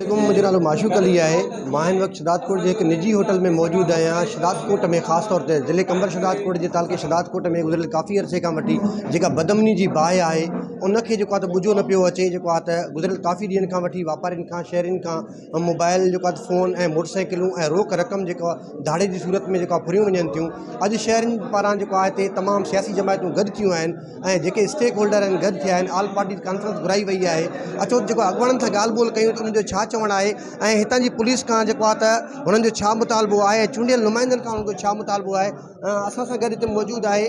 عليڪم منهنجو نالو معشوق علي آهي مان هن وقت شھدادڪوٽ جي هڪ نجي هوٽل ۾ موجود آهيان شھدادڪوٽ ۾ خاص طور تي ضلعي قمبر شھدادڪوٽ جي تعلقي شھدادڪوٽ ۾ گذريل ڪافي عرصي کان وٺي جيڪا بدامني جي باهه آهي ان کي جيڪو آهي ته ٻجهو نه پيو اچي جيڪو آهي ته گذريل ڪافي ڏينهن کان وٺي واپارين کان شهرين کان موبائل جيڪو آهي فون ۽ موٽر سائيڪلون ۽ روڪ رقم جيڪو آهي ڌاڙي جي صورت ۾ جيڪو آهي ڦريون وڃن ٿيون اڄ شهرين پاران جيڪو آهي هتي تمام سياسي جماعتون گڏ ٿيون آهن ۽ جيڪي اسٽيڪ هولڊر آهن گڏ ٿيا آهن آل پارٽيز ڪانفرنس گهرائي وئي آهي اچو ته جيڪو اڳواڻن سان ڳالهه ٻولهه ڪيون ته انهن جو ڇا چوڻ آهي ۽ هتان جي پوليس کان جيڪو آهي ته هنن جو ڇا مطالبو آهي ۽ چونڊيل نمائندن کان هنن جو ڇا مطالبو آهي اسان سان گڏ هتي موجود آهي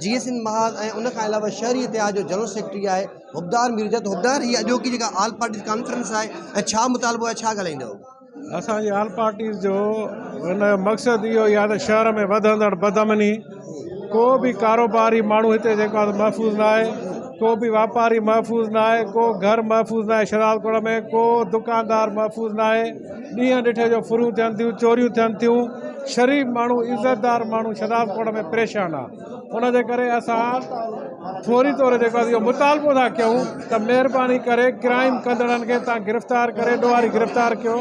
جي ايس اين محاذ ۽ ان کان علاوه شهري اتحاد جو جنرل سيڪريٽري آهي حبدار ميرجت حبدار هي اڄوڪي جيڪا آل پارٽيز ڪانفرنس آهي ۽ ڇا مطالبو آهي ڇا ڳالهائيندو اسان جي آل پارٽيز جو ان جو مقصد اهو ئي آهي ته شهر ۾ وڌندڙ بدامني ڪو به ڪاروباري ماڻهو هتي جيڪو آهي محفوظ نه آهي ڪو به واپاري محفوظ نه آهي ڪو گهر محفوظ نه آهي شهدادڪوٽ ۾ ڪو دڪاندار محفوظ نه آهي ڏينهن ڏٺي جو ڦرون ٿين ٿيون چوريون ٿين ٿيون شريف ماڻهو عزتدار ماڻهو شهدادڪوٽ ۾ پريشان آهي ان جي ڪري اسان فوري طور جيڪو آهي اهو مطالبو ٿا ڪيون ته مهرباني ڪري ڪرائيم ڪندڙن کي تان گرفتار ڪري ڏوهاري گرفتار ڪيو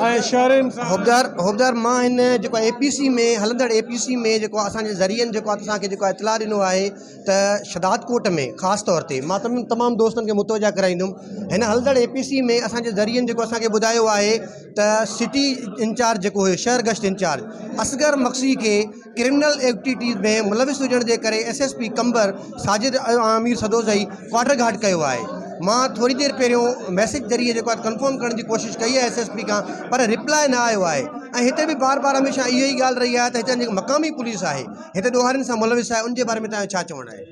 ۽ شهرين سان حبدار حبدار مان هن جيڪو اي پي سي ۾ هلندڙ اي پي سي ۾ جيڪو اسان جي ذريعن جيڪو آهي اسان کي جيڪو اطلاع ڏنو آهي ته شھداد ڪوٽ ۾ خاص طور تي مان تمام دوستن کي متوجه ڪرائيندم هن هلندڙ اي پي سي ۾ اسان جي ذريعن جيڪو اسان کي ٻڌايو آهي ته سٽي انچارج جيڪو هيو شهر گشت انچارج اصغر مگسي کي ڪرمنل ايڪٽيوٽيز ۾ ملوث هجڻ جي ڪري S S P Qambar Sajid Amir Sadozai quarter گهاٽ ڪيو آهي مان ٿوري دير پهريون ميسيج ذريعي جيڪو آهي ڪنفرم ڪرڻ جي ڪوشش ڪئي آهي ايس ايس پي کان پر رپلاء نه آيو آهي ۽ هتي به بار بار هميشه اها ئي ڳالهه رهي آهي ته هتان جيڪا مقامي پوليس آهي هتي ڏوهارين سان ملوث آهي ان جي باري ۾ توهان جو ڇا چوڻ آهي.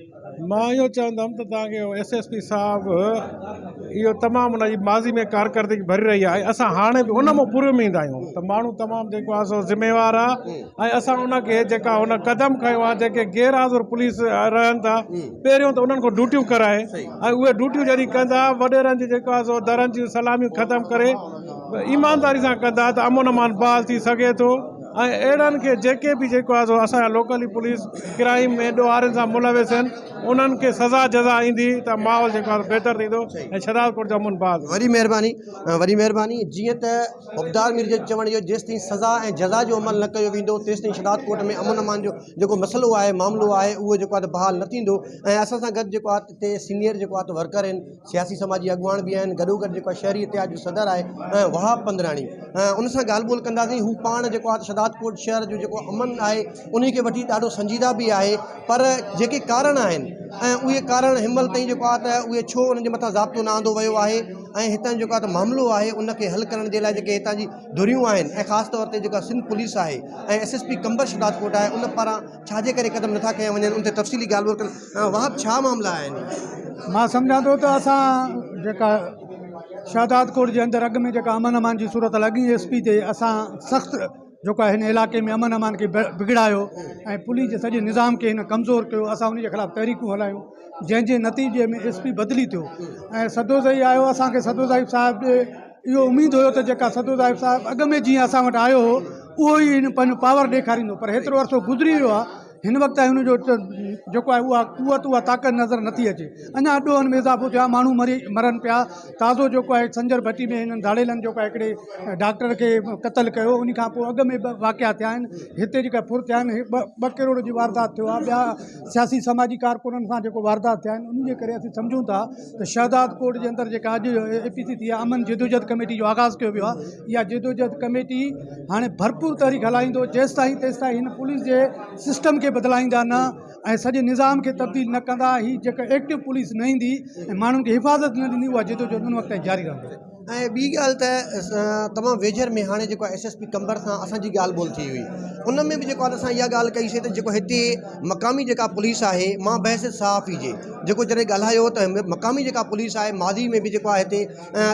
مان اهو چوندم ته توهان کي ايس ايس پي صاحب اهو تمام ان جي ماضي ۾ ڪارڪردگي ڀري رهي آهي اسان هاڻي به ان مان پوري اميد آهيون ته ماڻهو تمام جيڪو آهي سو ذميوار آهي ۽ اسان ان کي جيڪا هن قدم کنيو آهي جيڪي غير حاضر پوليس رهن ٿا پهريون ته انهن کان ڊيوٽيون ڪرائي ۽ اهي ڊيوٽيون جڏهن ڪندا وڏيرن جي جيڪو آهي سو درن جون سلاميون ختم ڪري ايمانداري سان ڪندا ته امن امان بحال ٿي سگهي ٿو ۽ اهڙن کي جيڪي به جيڪو آهي سو اسان جا لوڪلي پوليس ڪرائيم ۾ ڏوهارين سان ملوث آهن انهن کي سزا جزا ايندي ته ماحول جيڪو آهي بهتر ٿيندو ۽ شھدادڪوٽ جو امن بحال ٿيندو. وڏي مهرباني وڏي مهرباني جيئن ته حبدار مير جو چوڻ اهو جيستائين سزا ۽ جزا جو عمل نه ڪيو ويندو تيستائين شھدادڪوٽ ۾ امن امان جو جيڪو مسئلو آهي معاملو آهي اهو جيڪو آهي ته بحال نه ٿيندو ۽ اسان سان گڏ جيڪو آهي هتي سينيئر جيڪو آهي ته ورڪر آهن سياسي سماجي اڳواڻ به آهن گڏوگڏ جيڪو آهي شهري اتحاد جو صدر آهي وهاب پندراڻي ان سان ڳالهه ٻولهه ڪنداسين هو پاڻ جيڪو آهي شهدادڪوٽ شهر جو جيڪو امن آهي انهي کي وٺي ڏاڍو سنجيده به آهي پر جيڪي ڪارڻ آهن ۽ اهي ڪارڻ هن مهل تائين جيڪو آهي ته اهي ڇو انهن جي مٿان ضابطو نه آندو ويو آهي ۽ هتان جيڪو آهي ته معاملو آهي ان کي حل ڪرڻ جي لاء جيڪي هتان جي ڌريون آهن ۽ خاص طور تي جيڪا سنڌ پوليس آهي ۽ S S P Qambar Shahdadkot آهي ان پاران ڇا جي ڪري قدم نٿا کنيا وڃن ان تي تفصيلي ڳالهه ٻولهه ڪن وهاب ڇا معاملا آهن. مان سمجهان ٿو ته اسان جيڪا شهدادڪوٽ جي اندر اڳ ۾ جيڪا امن امان جي صورت اڳي ايس پي تي اسان سخت جيڪو آهي هن علائقي ۾ امن امان کي بگڙايو ۽ پوليس جي سڄي نظام کي هن ڪمزور ڪيو اسان ان جي خلاف تحريڪون هلايون جنهن جي نتيجي ۾ ايس پي بدلي ٿيو ۽ سدوزئي آيو اسان کي سدوزائي صاحب ڏي اهو اميد هيو ته جيڪا سدوزائي صاحب اڳ ۾ جيئن اسان وٽ آيو هو اهو ئي هن پنهنجو پاور ڏيکاريندو پر هيترو عرصو گذري ويو آهي هن وقت تائين هن جو جيڪو آهي اها قوت اها طاقت نظر نٿي اچي اڃا ڏوهن ۾ اضافو ٿيو آهي ماڻهو مري مرن پيا تازو جيڪو آهي سنجر ڀٽي ۾ هنن ڌاڙيلن جيڪو آهي هڪڙي ڊاڪٽر کي قتل ڪيو ان کان پوء اڳ ۾ به واقعا ٿيا آهن هتي جيڪا ڦر ٿيا آهن ٻه ڪروڙ جي واردات ٿيو آهي ٻيا سياسي سماجي ڪارڪنن سان جيڪو واردات ٿيا آهن ان جي ڪري اسين سمجهون ٿا ته شهداد ڪوٽ جي اندر جيڪا اڄ اي پي سي ٿي آهي امن جدوجهد ڪميٽي جو آغاز ڪيو ويو آهي اها جدوجهد ڪميٽي هاڻي ڀرپور تحريڪ هلائيندو جيستائين تيستائين هن پوليس جي سسٽم کي بدلائيندا نه ۽ سڄي نظام کي تبديل نه ڪندا هي جيڪا ايڪٽو پوليس نه ايندي ۽ ماڻهن کي حفاظت نه ڏيندي اها جدوجهد ان وقت تائين جاري رهندي. ۽ ٻي ڳالهه ته تمام ويجهر ۾ هاڻي جيڪو ايس ايس پي قمبر سان اسان جي ڳالهه ٻولهه ٿي هئي ان ۾ به جيڪو آهي اسان اها ڳالهه ڪئي سي ته جيڪو هتي مقامي جيڪا پوليس آهي مان بحيثيت صحافي جي جيڪو جڏهن ڳالهايو ته مقامي جيڪا پوليس آهي ماضي ۾ به جيڪو آهي هتي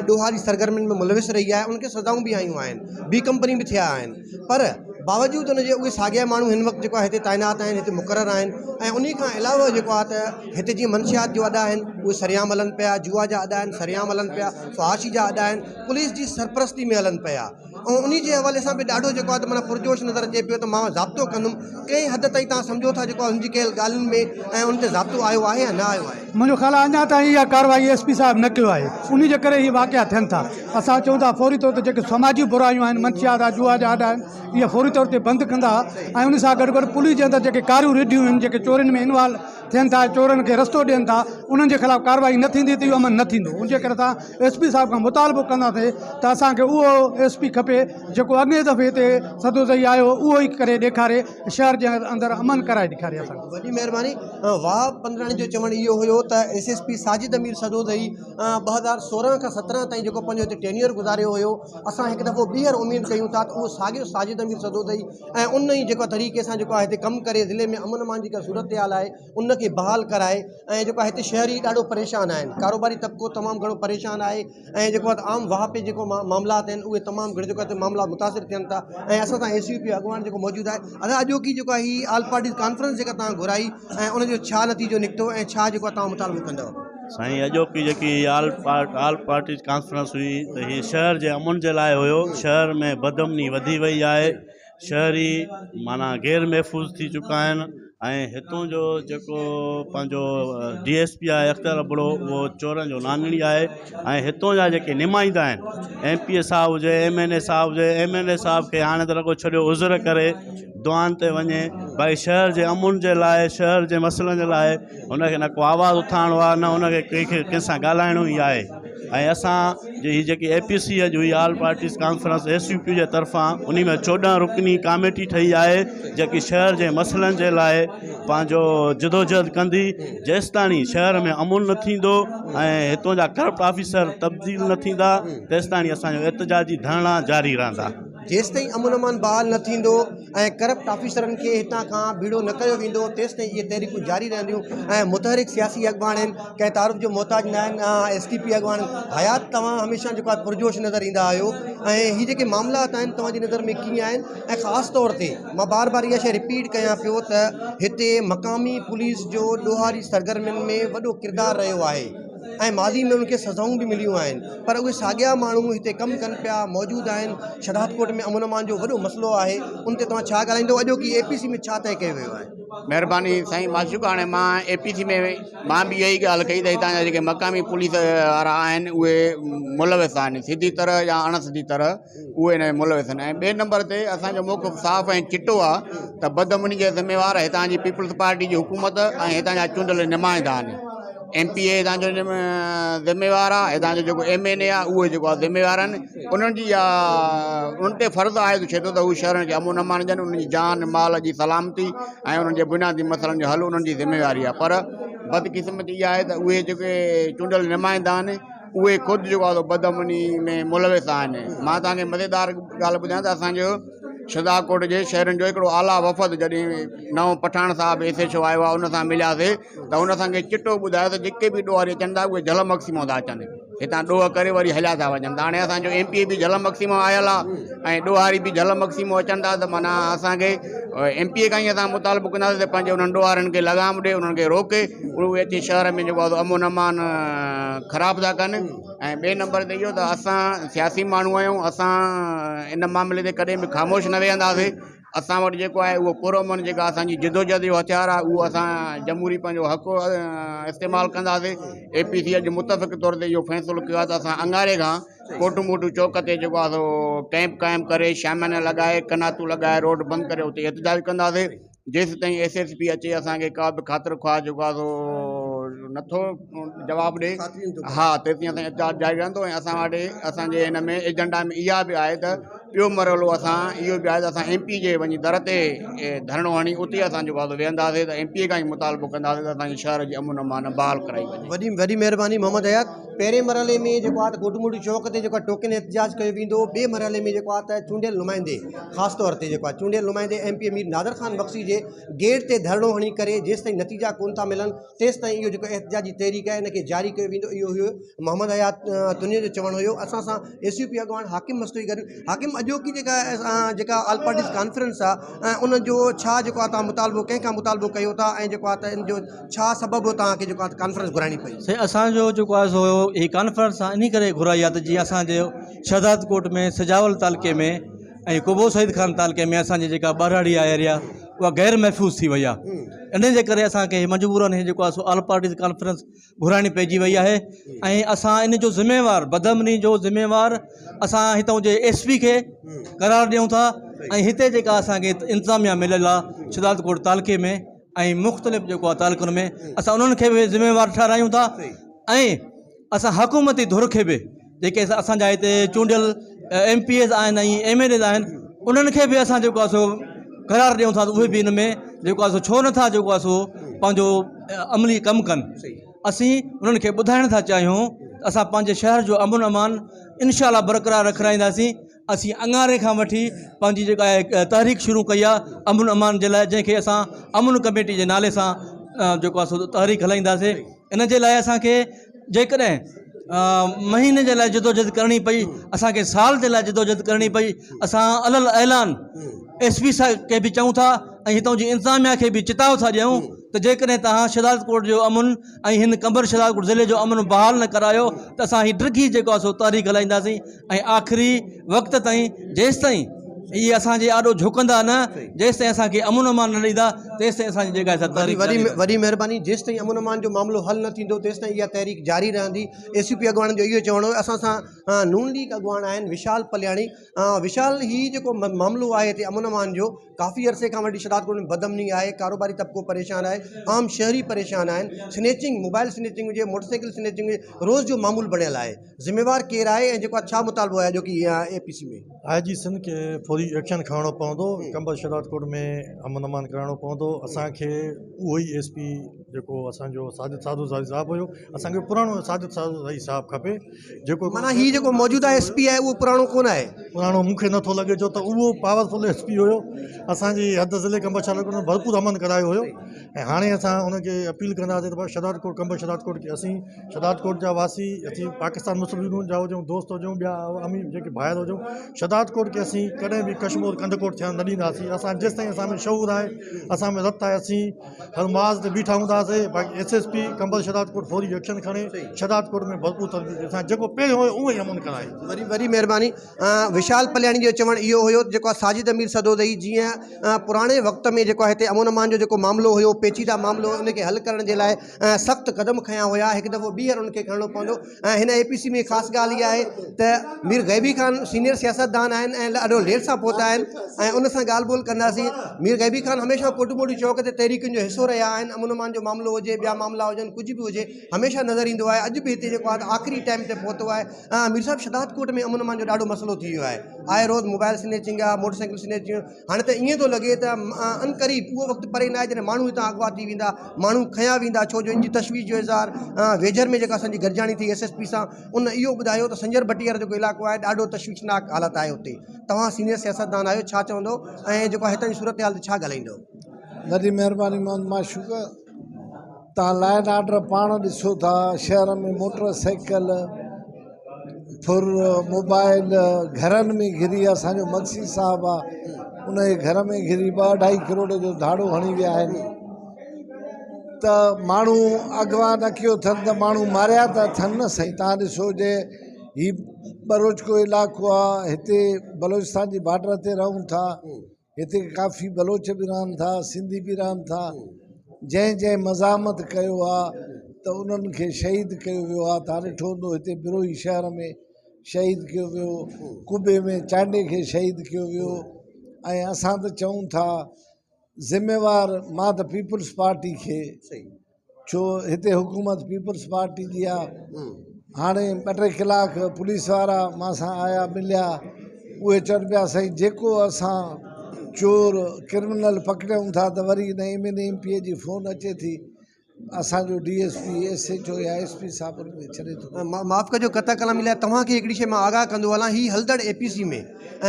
ڏوهاري سرگرمين ۾ ملوث رهي آهي ان کي سزائون به آيون آهن بي ڪمپني به ٿيا آهن پر باوجود ان جي اهي ساڳيا ماڻهو هن وقت جيڪو آهي هتي تعينات آهن هتي مقرر آهن ۽ انهي کان علاوه جيڪو آهي ته هتي جيئن منشيات جو اڏا آهن اهي سرعام هلن پيا جوا جا اڏا آهن سرعام هلن پيا فحاشي جا اڏا آهن پوليس جي سرپرستي ۾ هلن پيا ۽ انهي جي حوالي سان به ڏاڍو جيڪو آهي ته معنيٰ پرجوش نظر اچي پيو ته مان ضابطو ڪندم ڪنهن حد تائين توهان سمجهو ٿا جيڪو آهي هن جي ڪيل ڳالهين ۾ ۽ ان تي ضابطو آيو آهي يا نه آيو آهي؟ منهنجو خيال آهي اڃا تائين اها ڪارروائي ايس پي صاحب نه ڪيو آهي انهي جي ڪري اهي واقعا ٿين ٿا اسان چئون ٿا فوري طور تي جيڪي سماجي برايون آهن منشيات آهي جوا جا اڏا آهن اهي فوري طور تي بند ڪندا ۽ ان سان گڏ گڏ پوليس جي اندر جيڪي ڪاريون رڍيون آهن جيڪي چورين ۾ انوالو ٿين ٿا چورن کي رستو ڏين ٿا انهن جي خلاف ڪارروائي نه ٿيندي ته اهو امن نه ٿيندو ان جي ڪري اسان ايس پي صاحب کان مطالبو ڪنداسين ته اسان کي اهو ايس پي کپي جيڪو اڳئين دفعي هتي سدوزئي آيو اهو ئي ڪري ڏيکاري شهر جي اندر امن ڪرائي ڏيکاري اسان کي. وڏي مهرباني وهاب پندراڻي جو چوڻ اهو هيو ته S S P Sajid Amir Sadozai 2016 کان 17 تائين جيڪو پنهنجو هتي ٽينيئر گذاريو هيو اسان هڪ دفعو ٻيهر اميد ڪيون ٿا ته اهو ساڳيو ساجد امير سدوزئي ۽ ان ئي جيڪو طريقي سان جيڪو آهي هتي ڪم ڪري ضلعي ۾ امن امان جي جيڪا صورتحال آهي ان کي بحال ڪرائي ۽ جيڪو آهي هتي شهري ڏاڍو پريشان آهن ڪاروباري طبقو تمام گهڻو پريشان آهي ۽ جيڪو آهي عام واهپي جيڪو معاملات آهن اهي تمام گهڻو جيڪو آهي معاملا متاثر ٿين ٿا ۽ اسان سان ايس يو پي اڳواڻ جيڪو موجود آهي ادا اڄوڪي جيڪو آهي هي آل پارٽيز ڪانفرنس جيڪا توهان گهرائي ۽ ان جو ڇا نتيجو نڪتو ۽ ڇا جيڪو آهي توهان مطالبو ڪندؤ؟ سائين اڄوڪي جيڪي آل آل پارٽيز ڪانفرنس هئي ته هي شهر جي امن جي لاء هيو شهر ۾ بدامني وڌي وئي آهي شهري معنيٰ غير محفوظ ٿي چڪا آهن ۽ هتون جو جيڪو پنهنجو ڊي ايس پي آهي اختر ابڙو اهو چورن جو نانگڻي آهي ۽ هتون جا جيڪي نمائندا آهن ايم پي اي صاحب هجي ايم اين اي صاحب هجي ايم اين اي صاحب کي هاڻي ته رڳو ڇڏيو عذر ڪري دعائن تي وڃي ڀائي شهر جي امن جي لاء شهر جي مسئلن جي لاء هن کي نه ڪو آواز اٿارڻو آهي نه هن کي ڪنهن کي ڪنهن سان ڳالهائڻو ئي آهي ۽ اسان جي هي جيڪي اي پي سي اڄ هئي all parties conference S U P جي طرفان انهي ۾ 14 رڪني ڪاميٽي ٺهي آهي جيڪي شهر جي مسئلن جي لاء پنهنجو جدوجهد ڪندي جيستاڻي شهر ۾ امن نه ٿيندو ۽ هتون جا ڪرپٽ آفيسر تبديل نه ٿيندا تيستاڻي اسان جو احتجاجي ڌرڻا جاري رهندا. جيستائين امن امان بحال نه ٿيندو ۽ ڪرپٽ آفيسرن کي هتان کان ڀيڙو نه ڪيو ويندو تيستائين اهي تحريڪون جاري رهنديون ۽ متحرڪ سياسي اڳواڻ آهن ڪنهن تعارف جو محتاج نه آهن ايس ٽي پي اڳواڻ حيات توهان هميشه جيڪو آهي پرجوش نظر ايندا آهيو ۽ هي جيڪي معاملات آهن توهان جي نظر ۾ ڪيئن آهن ۽ خاص طور تي مان بار بار اها شيء رپيٽ ڪيان پيو ته هتي مقامي پوليس جو ڏوهاري سرگرمين ۾ وڏو ڪردار رهيو آهي ۽ ماضي ۾ انهن کي سزائون به مليون آهن پر اهي ساڳيا ماڻهو هتي ڪم ڪن پيا موجود آهن شهدادڪوٽ ۾ امن امان جو وڏو مسئلو آهي ان تي توهان ڇا ڳالهائيندو اڄوڪي اي پي سي ۾ ڇا طئي ڪيو ويو آهي. مهرباني سائين معشوق هاڻي مان اي پي سي ۾ مان به اها ئي ڳالهه ڪئي ته هتان جا جيڪي مقامي پوليس وارا آهن اهي ملوث آهن سڌي طرح يا اڻ سڌي طرح اهي هن ۾ ملوث آهن ۽ ٻئي نمبر تي اسانجو موقف صاف ۽ چٽو آهي ته بدامني جا ذميوار هتان جي پيپلز پارٽي جي حڪومت ۽ هتان جا چونڊيل نمائندا آهن ايم پي اي هتان جو ذميوار آهي هتان جو جيڪو ايم اين اي آهي اهي جيڪو آهي ذميوار آهن انهن جي اها انهن تي فرض عائد ٿئي ٿو ته هو شهرن کي امن امان ڏين انهن جي جان مال جي سلامتي ۽ انهن جي بنيادي مسئلن جو حل انهن جي ذميواري آهي پر بدقسمتي اها آهي ته اهي جيڪي چونڊيل نمائندا آهن اهي خود جيڪو آهي بدامني ۾ ملوث آهن مان توهان کي مزيدار ڳالهه ٻڌايان ته اسانجو شهدادڪوٽ جي شهرن جو هڪڙو اعليٰ وفد جڏهن نئون پٺاڻ صاحب ايس ايڇ او آيو آهي ان سان ملياسي ته هن اسان کي چٽو ٻڌايو ته جيڪي به ڏوهاري اچن ٿا اهي جهل مگسي مان ٿا اچن هتان ڏوهه ڪري وري هليا ٿا وڃن ته هاڻي اسان جو ايم پي اي به جهل مگسي مان آيل آهي ۽ ڏوهاري به جهل مگسي مان اچن ٿا ته معنيٰ اسان کي ايم پي اي کان ئي اسان مطالبو ڪنداسين ته پنهنجي انهن ڏوهارين کي لغام ڏي انهن کي روڪي اهي اچي شهر ۾ جيڪو آهي امن امان خراب ٿا ڪن ۽ ٻئي نمبر تي اهو ته اسان سياسي ماڻهو آهيون اسان ان معاملي تي ڪڏهن به خاموش نه ويهنداسين اسان وٽ جيڪو آهي اهو پرامن جيڪا اسان جي جدوجهد جو هٿيار آهي اهو اسان جمهوري پنهنجو حق استعمال ڪنداسين اي پي سي اڄ متفق طور تي اهو فيصلو ڪيو آهي ته اسان اڱاري کان ڪوٽ موٽو چوڪ تي جيڪو آهي سو ڪئمپ قائم ڪري شاميانا لڳائي قناتون لڳائي روڊ بند ڪري اتي احتجاج ڪنداسين جيستائين ايس ايس پي اچي اسان کي ڪا به خاطر خواهه جيڪو آهي سو نٿو جواب ڏي ها تيستائين اسان احتجاج جاري رهندو ۽ اسان وٽ اسان جي هن ۾ ايجنڊا ۾ اها به آهي ته ٻيو مرحلو اسان اهو به آهي ته اسان ايم پي جي وڃي در تي ڌرڻو هڻي اتي اسان جيڪو آهي ويهنداسين ته ايم پي کان ئي مطالبو ڪنداسين ته اسان جي شهر جي امن امان بحال ڪرائي وڃي. وڏي وڏي مهرباني محمد حيات. پهرين مرحلي ۾ جيڪو آهي ته ڪوٽ موٽي چوڪ تي جيڪو آهي ٽوڪن احتجاج ڪيو ويندو ٻئي مرحلي ۾ جيڪو آهي ته چونڊيل نمائندي خاص طور تي جيڪو آهي چونڊيل نمائندي ايم پي اي مير نادر خان مگسي جي گيٽ تي ڌرڻو هڻي ڪري جيستائين نتيجا ڪونه ٿا ملن تيستائين اهو جيڪو احتجاجي تحريڪ آهي ان کي جاري ڪيو ويندو اهو هيو محمد حيات تنيو جو چوڻ هيو اسان سان ايس يو پي اڳواڻ حاڪم مستوئي گڏ حاڪم اڄوڪي جيڪا جيڪا آل پارٽيز ڪانفرنس آهي ان جو ڇا جيڪو آهي توهان مطالبو ڪنهن کان مطالبو ڪيو ٿا ۽ جيڪو آهي ته ان جو ڇا سبب هو توهان کي جيڪو آهي ڪانفرنس گهرائڻي پئي؟ سائين اسان جو جيڪو آهي سو هي ڪانفرنس اسان انهي ڪري گهرائي آهي ته جيئن اسان جي شهداد ڪوٽ ۾ سجاول تعلقي ۾ ۽ قبو سعيد خان تعلقي ۾ اسان جي جيڪا ٻهراڙي آهي ايريا اها غير محفوظ ٿي وئي آهي ان جي ڪري اسان کي مجبورن هي جيڪو آهي سو آل پارٽيز ڪانفرنس گهرائڻي پئجي وئي آهي ۽ اسان ان جو ذميوار بدامني جو ذميوار اسان هتان جي ايس پي کي قرار ڏيون ٿا ۽ هتي جيڪا اسان کي انتظاميا مليل آهي شهداد ڪوٽ تعلقي ۾ ۽ مختلف جيڪو آهي تعلقن ۾ اسان انهن کي به ذميوار ٺهرايون ٿا ۽ اسان حڪومتي ڌر کي به جيڪي اسان جا هتي چونڊيل ايم پي ايز آهن ۽ ايم اين ايز آهن انهن کي به اسان جيڪو آهي سو قرار ڏيون ٿا ته اهي به ان ۾ جيڪو آهي سو ڇو نٿا جيڪو آهي سو پنهنجو عملي ڪم ڪن اسين انهن کي ٻڌائڻ ٿا چاهيون ته اسان پنهنجي شهر جو امن امان انشاء الله برقرار رکرائينداسين اسين اڱاري کان وٺي پنهنجي جيڪا آهي تحريڪ شروع ڪئي آهي امن امان جي لاء جنهن کي اسان امن ڪميٽي جي نالي سان جيڪو آهي سو تحريڪ هلائينداسين ان جي لاء اسانکي جيڪڏهن مهيني جي لاء جدوجھد ڪرڻي پئي اسانکي سال جي لاء جدوجھد ڪرڻي پئي اسان علل اعلان ايس پي صاحب کي به چئون ٿا ۽ هتان جي انتظاميا کي به چتاء ٿا ڏيون ته جيڪڏهن توهان شهدادڪوٽ جو امن ۽ هن قمبر شهدادڪوٽ ضلعي جو امن بحال نه ڪرايو ته اسان هي ڊگهي جيڪو آهي سو تحريڪ هلائينداسين ۽ آخري وقت تائين جيستائين اهي اسان جي آڏو جهڪندا نه جيستائين اسان کي امن امان نه ڏيندا تيستائين اسان جي جيڪا سا تحريڪ وڏي وڏي مهرباني جيستائين امن امان جو معاملو حل نه ٿيندو تيستائين اها تحريڪ جاري رهندي اي سي پي اڳواڻن جو اهو چوڻ هو اسان سان نون ليگ اڳواڻ آهن وشال پلياڻي وشال هي جيڪو معاملو آهي هتي امن امان جو ڪافي عرصي کان وٺي شھدادڪوٽ ۾ بدامني آهي ڪاروباري طبقو پريشان آهي عام شهري پريشان آهن سنيچنگ موبائل سنيچنگ هجي موٽر سائيڪل سنيچنگ هجي روز جو معمول بڻيل آهي ذميوار ڪير آهي ۽ جيڪو آهي ڇا مطالبو آهي اڄوڪي اي پي سي ۾. آء جي سنڌ کي فوري ايڪشن کڻڻو پوندو قمبر شھدادڪوٽ ۾ امن امان ڪرائڻو پوندو اسان کي اهو ئي ايس پي جيڪو اسان جو ساجد ساڌو زاهي صاحب هيو اسان کي پراڻو ساجد ساڌو زاهي صاحب کپي جيڪو معنيٰ هي جيڪو موجوده ايس پي آهي اهو پراڻو ڪونه آهي. پراڻو مون کي نٿو لڳي ڇو ته اهو پاورفل ايس پي هيو اسان جي حد ضلعي قمبر شهدادڪوٽ ۾ ڀرپور امن ڪرايو هيو ۽ هاڻي اسان ان کي اپيل ڪنداسين ته بابا شهدادڪوٽ قمبر شهدادڪوٽ کي اسين شهدادڪوٽ جا واسي اسين پاڪستان مسلم يونين جا هجون دوست هجون ٻيا امير جيڪي ڀائر هجون شهدادڪوٽ کي اسين ڪڏهن به ڪشمور ڪنڌڪوٽ ٿيڻ نه ڏينداسين اسان جيستائين اسان ۾ شعور آهي اسان ۾ رت آهي اسين هر محاذ تي بيٺا هونداسين باقي S S P Qambar Shahdadkot فوري ايڪشن کڻي شهدادڪوٽ ۾ ڀرپور تربيت سان جيڪو پهريون هيو اهو ئي امن ڪرائي. وڏي وڏي مهرباني وشال پلياڻي جو چوڻ اهو هيو ته جيڪو آهي ساجد امير سدوزئي جيئن پراڻي وقت ۾ جيڪو آهي هتي امن امان جو جيڪو معاملو هيو پيچيده معاملو هيو ان کي حل ڪرڻ جي لاء سخت قدم کنيا هيا هڪ دفعو ٻيهر ان کي کڻڻو پوندو ۽ هن اي پي سي ۾ خاص ڳالهه اها آهي ته مير غيبي خان سينيئر سياستدان آهن ۽ ڏاڍو ليٽ سان پهتا آهن ۽ ان سان ڳالهه ٻولهه ڪنداسين مير غيبي خان هميشه ڪوٽ موڙي چوڪ تي تحريڪن جو حصو رهيا آهن امن امان جو معاملو هجي ٻيا معاملا هجن ڪجهه به هجي هميشه نظر ايندو آهي اڄ به هتي جيڪو آهي آخري ٽائيم تي پهتو آهي مير صاحب شھداد ڪوٽ ۾ امن امان جو ڏاڍو مسئلو ٿي ويو آهي آهي روز موبائل سنيچنگ آهي موٽر سائيڪل سنيچنگ هاڻي ته ائين ٿو لڳي ته عنقريب اهو وقت پري ناهي جڏهن ماڻهو هتان اغوا ٿي ويندا، ماڻهو کنيا ويندا ڇو جو ان جي تشويش جو اظهار ويجهر ۾ جيڪا اسان جي گڏجاڻي ٿي ايس ايس پي سان ان اهو ٻڌايو ته سنجر ڀٽي وارو جيڪو علائقو آهي ڏاڍو تشويشناڪ حالت آهي اتي توهان سينيئر سياستدان آهيو ڇا چوندو ۽ جيڪو هتان جي صورتحال تي ڇا ڳالهائيندو. وڏي مهرباني محمد معشوق توهان لا اينڊ آرڊر پاڻ ڏسو ٿا شهر ۾ موٽر سائيڪل ڦر موبائل گهرن ۾ گهري اسانجو مگسي صاحب آ ان جي گهر ۾ گهري ٻه اڍائي ڪروڙ جو ڌاڙو هڻي ويا آهن ته ماڻهو اغوا نه ڪيو اٿن ته ماڻهو ماريا ته اٿن نه سائين تان ڏسو جي هي ٻروچڪو علائقو آ هتي بلوچستان جي بارڊر تي رهون ٿا هتي ڪافي بلوچ به رهن ٿا سنڌي به رهن ٿا جنهن جنهن مزاحمت ڪيو آ ته انهن کي شهيد ڪيو ويو آ تان ڏٺو هوندو هتي بروهي شهر ۾ شهيد ڪيو ويو قبي ۾ چانڊي کي شهيد ڪيو ويو ۽ اسان ته چئون ٿا ذميوار مان ته پيپلز پارٽي کي ڇو هتي حڪومت پيپلز پارٽي جي آ هاڻي ٻه ٽي ڪلاڪ پوليس وارا مان سان آيا مليا اهي چون پيا سائين جيڪو اسان چور ڪرمنل پڪڙيون ٿا ته وري ان M N A M P A جي فون اچي ٿي اسان جو D S P, S H O يا ايس پي صاحب ان کي ڇڏي ٿو. معاف ڪجو قطع ڪلامي لاء توهان کي هڪڙي شيء مان آگاهه ڪندو هلان هي هلندڙ اي پي سي ۾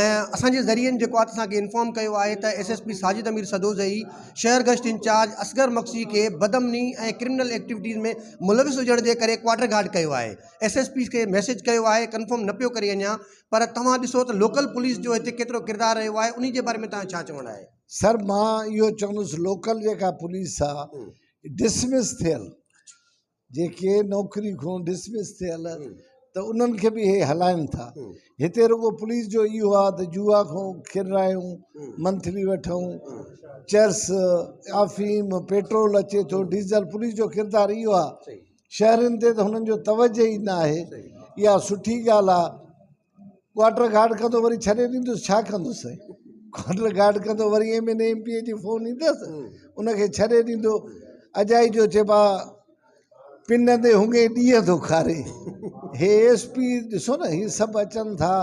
۽ اسان جي ذريعن جيڪو آهي اسان کي انفارم ڪيو آهي ته S S P Sajid Amir Sadozai شهر گشت انچارج اصغر مگسي کي بدامني ۽ ڪرمنل ايڪٽيوٽيز ۾ ملوث هجڻ جي ڪري ڪوارٽر گارڊ ڪيو آهي ايس ايس پي کي ميسيج ڪيو آهي ڪنفرم نه پيو ڪري اڃا پر توهان ڏسو ته لوڪل پوليس جو هتي ڪيترو ڪردار رهيو آهي انهي جي باري ۾ توهان ڇا چوڻ آهي. سر مان اهو چوندس لوڪل جيڪا پوليس آ ڊسمس ٿيل جيڪي نوڪري کان ڊسمس ٿيل ته انهن کي به هي هلائن ٿا هتي رڳو پوليس جو اهو آ ته جوا کان کيڏرايون منٿلي وٺون چرس آفيم پيٽرول اچي ٿو ڊيزل پوليس جو ڪردار اهو آ شهرين تي ته هنن جو توجه ئي نه آهي اها سٺي ڳالهه آ ڪوارٽر گارڊ ڪندو وري ڇڏي ڏيندس ڇا ڪندس سائين ڪوارٽر گارڊ ڪندو وري M N A M P A جي فون ايندس ان کي ڇڏي ڏيندو اجائي جو چئبا پن تي هونگي ڏينهن ٿو کاري هي ايس پي ڏسو نه هي سڀ اچن ٿا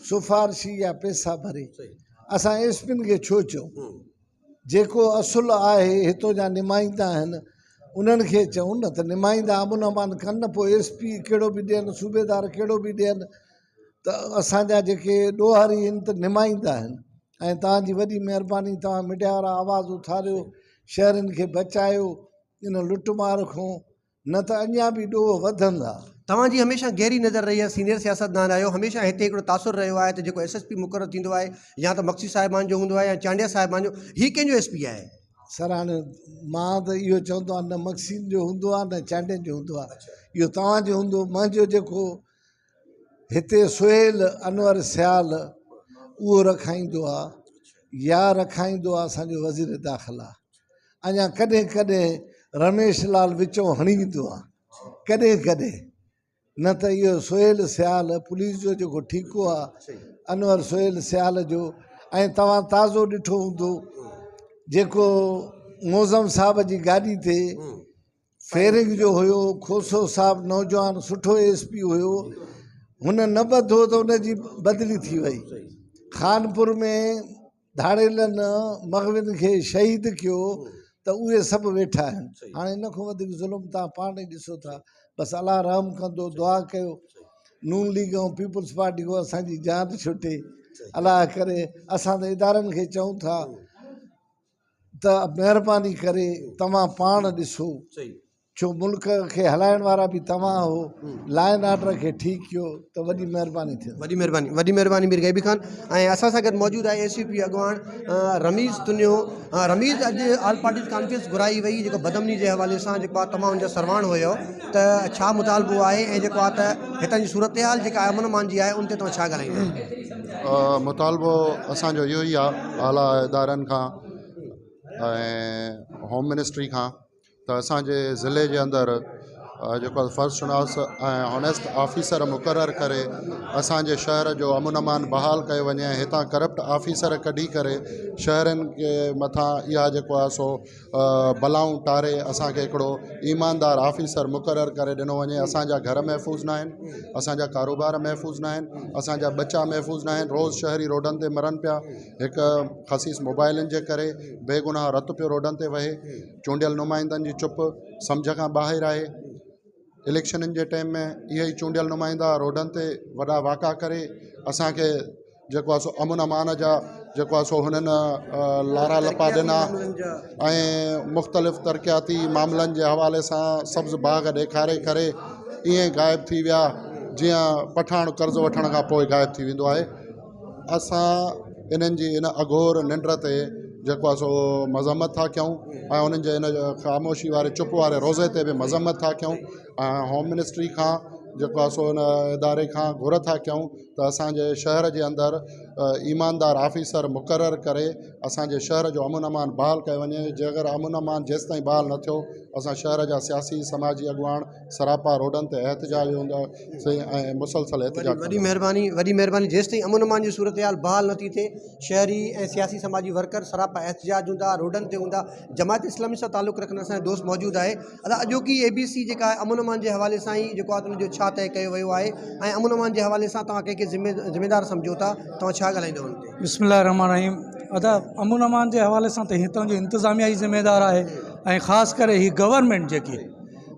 سفارشي يا پيسا ڀري اسان ايس پين کي ڇو چئون جيڪو اصل آهي هتو جا نمائندا آهن انهن کي چئون نه ته نمائندا امن امان ڪن نه پوء ايس پي ڪهڙو به ڏين صوبيدار ڪهڙو به ڏين ته اسان جا جيڪي ڏوهاري آهن ته نمائندا آهن ۽ توهان جي وڏي مهرباني توهان ميڊيا وارا آواز اٿاريو شهرين کي بچايو ان لٽ مار کان نه ته اڃا به ڏوهه وڌندا. توهان جي هميشه گهري نظر رهي آهي سينيئر سياستدان آهيو هميشه هتي هڪڙو تاثر رهيو آهي ته جيڪو ايس ايس پي مقرر ٿيندو آهي يا ته مگسي صاحبان جو هوندو آهي يا چانڊيا صاحبان جو هي ڪنهن جو ايس پي آهي؟ سر هاڻي مان ته اهو چوندو آهيان نه مگسين جو هوندو آهي نه چانڊين جو هوندو آهي اهو توهان جو هوندو منهنجو جيڪو هتي سهيل انور سيال اهو رکائيندو آهي يا رکائيندو آهي اسانجو وزير داخلا اڃا ڪڏهن ڪڏهن رميش لال وچون هڻي ايندو آ ڪڏهن ڪڏهن نه ته اهو سهيل سيال پوليس جو جيڪو ٺيڪو آ انور سهيل سيال جو ۽ توهان تازو ڏٺو هوندو جيڪو معظم صاحب جي گاڏي تي فيرنگ جو هيو کوسو صاحب نوجوان سٺو ايس پي هيو هن نه ٻڌو ته ان جي بدلي ٿي وئي خانپور ۾ ڌاڙيلن مغوين کي شهيد ڪيو ته اهي سڀ ويٺا آهن هاڻي ان کان وڌيڪ ظلم توهان پاڻ ئي ڏسو ٿا بس الله رحم ڪندو دعا ڪيو نون ليگ ۽ پيپلز پارٽي کان اسان جي جان ڇٽي الله ڪري اسان ته ادارن کي چئون ٿا ته مهرباني ڪري توهان پاڻ ڏسو ڇو ملڪ کي هلائڻ وارا به توهان آهو لا اينڊ آرڊر کي ٺيڪ ڪيو ته وڏي مهرباني ٿيندي. وڏي مهرباني وڏي مهرباني مير غيبي خان ۽ اسان سان گڏ موجود آهي ايس يو پي اڳواڻ رميز تنيو رميز اڄ آل پارٽيز ڪانفرنس گهرائي وئي جيڪو بدامني جي حوالي سان جيڪو آهي تمام ان جا سرواڻ هيو ته ڇا مطالبو آهي ۽ جيڪو آهي ته هتان جي صورتحال جيڪا امن امان جي آهي ان تي توهان ڇا ڳالهائيندا. مطالبو اسان جو اهو ئي آهي اعليٰ ادارن کان ۽ هوم منسٽري کان ته اسان جي ضلعي جي اندر جيڪو آهي فرض شناس ۽ آنيسٽ آفيسر مقرر ڪري اسانجي شهر جو امن امان بحال ڪيو وڃي ۽ هتان ڪرپٽ آفيسر ڪڍي ڪري شهرين جي مٿان اها جيڪو آهي سو بلائون ٽاري اسانکي هڪڙو ايماندار آفيسر مقرر ڪري ڏنو وڃي اسانجا گهر محفوظ نه آهن اسانجا ڪاروبار محفوظ نه آهن اسانجا ٻچا محفوظ نه آهن روز شهري روڊن تي مرن پيا هڪ خسيس موبائلن جي ڪري بيگناهه رت پيو روڊن تي وهي چونڊيل نمائندن جي چپ سمجهه کان ٻاهر آهي اليڪشنن جي ٽائيم ۾ اهي ئي چونڊيل نمائندا روڊن تي وڏا واڪا ڪري اسانکي جيڪو آهي سو امن امان جا جيڪو آهي سو هنن لارا لپا ڏنا ۽ مختلف ترقياتي معاملن جي حوالي سان سبز باغ ڏيکاري ڪري ائين غائب ٿي ويا جيئن پٺاڻ قرض وٺڻ کان پوء غائب ٿي ويندو آهي اسان انهن جي ان اگهور ننڊ تي جيڪو آهي سو مذمت ٿا ڪيون ۽ انهن جي ان خاموشي واري چپ واري روزي تي به مذمت ٿا ڪيون ۽ هوم منسٽري کان جيڪو آهي سو ان اداري کان گهر ٿا ڪيون ته اسانجي شهر جي اندر ايماندار آفيسر مقرر ڪري اسانجي شهر جو امن امان بحال ڪيو وڃي جي اگر امن امان جيستائين بحال نه ٿيو اسان شهر جا سياسي سماجي اڳواڻ سراپا روڊن تي احتجاج هونداسين ۽ مسلسل احتجاج وڏي مهرباني وڏي مهرباني جيستائين امن امان جي صورتحال بحال نٿي ٿئي شهري ۽ سياسي سماجي ورڪر سراپا احتجاج هوندا روڊن تي هوندا جماعت اسلامي سان تعلق رکندڙ اسان جو دوست موجود آهي ادا اڄوڪي اي بي سي جيڪا آهي امن امان جي حوالي سان ئي جيڪو آهي ان جو ڇا طئي ڪيو ويو آهي ۽ امن امان جي حوالي سان توهان ڪنهن کي ذميدار سمجهو ٿا توهان ڇا ڳالهائيندو ان تي بسم الله الرحمن الرحيم ادا امن امان جي حوالي سان ته هتان جي انتظاميا ئي ذميدار آهي. ۽ خاص ڪري هي گورنمينٽ جيڪي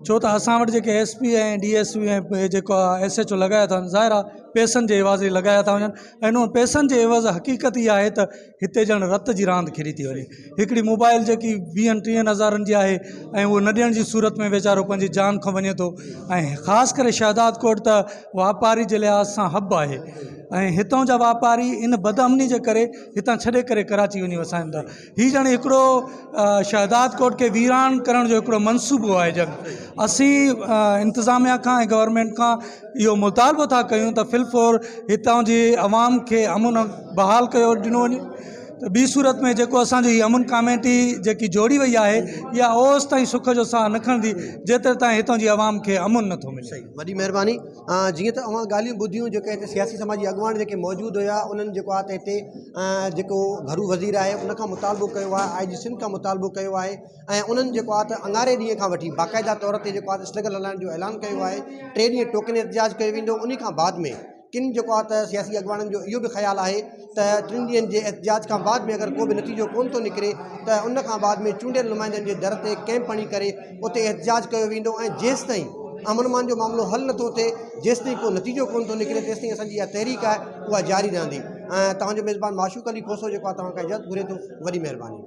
ڇو ته اسان وٽ جيڪي S P ۽ D S P ۽ جيڪو ايس ايڇ او لڳايا ٿا وڃن ظاهر آهي پئسن جي عيوض ئي لڳايا ٿا وڃن ۽ انهن پئسن جي عيوض حقيقت اها آهي ته هتي ڄڻ رت جي راند کيڏي ٿي وڃي هڪڙي موبائل جيڪي ويهن ٽيهن هزارن جي آهي ۽ اهو نه ڏيڻ جي صورت ۾ ويچارو پنهنجي جان کان وڃي ٿو ۽ خاص ڪري شهداد ڪوٽ ته واپاري جي لحاظ سان حب آهي ۽ هتان جا واپاري ان بدامني جي ڪري هتان ڇڏي ڪري ڪراچي وڃي وسائن ٿا هي ڄڻ هڪڙو شهدادڪوٽ کي ويران ڪرڻ جو هڪڙو منصوبو آهي ڄڻ اسين انتظاميا کان ۽ گورنمينٽ کان اهو مطالبو ٿا ڪيون ته في الفور هتان جي عوام کي امن بحال ڪيو ڏنو وڃي ته ٻي صورت ۾ جيڪو اسانجو هي امن ڪاميٽي جيڪي جوڙي وئي آهي اها اوس تائين سک جو ساهه نه کڻندي جيتري تائين هتان جي عوام کي امن نٿو ملي. وڏي مهرباني جيئن ته اوهان ڳالهيون ٻڌيون جيڪي هتي سياسي سماجي اڳواڻ جيڪي موجود هيا انهن جيڪو آهي ته هتي جيڪو گهرو وزير آهي ان کان مطالبو ڪيو آهي آء جي سنڌ کان مطالبو ڪيو آهي ۽ انهن جيڪو آهي ته اڱاري ڏينهن کان وٺي باقاعده طور تي جيڪو آهي ته اسٽرگل هلائڻ جو اعلان ڪيو آهي ٽي ڏينهن ٽوڪن احتجاج ڪيو ويندو ان کان بعد ۾ ڪن جيڪو آهي ته سياسي اڳواڻن جو اهو به خيال آهي ته ٽن ڏينهن جي احتجاج کان بعد ۾ اگر ڪو به نتيجو ڪونه ٿو نڪري ته ان کان بعد ۾ چونڊيل نمائندن جي در تي ڪئمپ هڻي ڪري اتي احتجاج ڪيو ويندو ۽ جيستائين امن امان جو معاملو حل نٿو ٿئي جيستائين ڪو نتيجو ڪونه ٿو نڪري تيستائين اسان جي اها تحريڪ آهي اها جاري رهندي ۽ توهان جو ميزبان معشوق علي کوسو جيڪو آهي توهان کان اجازت گهري ٿو وڏي مهرباني.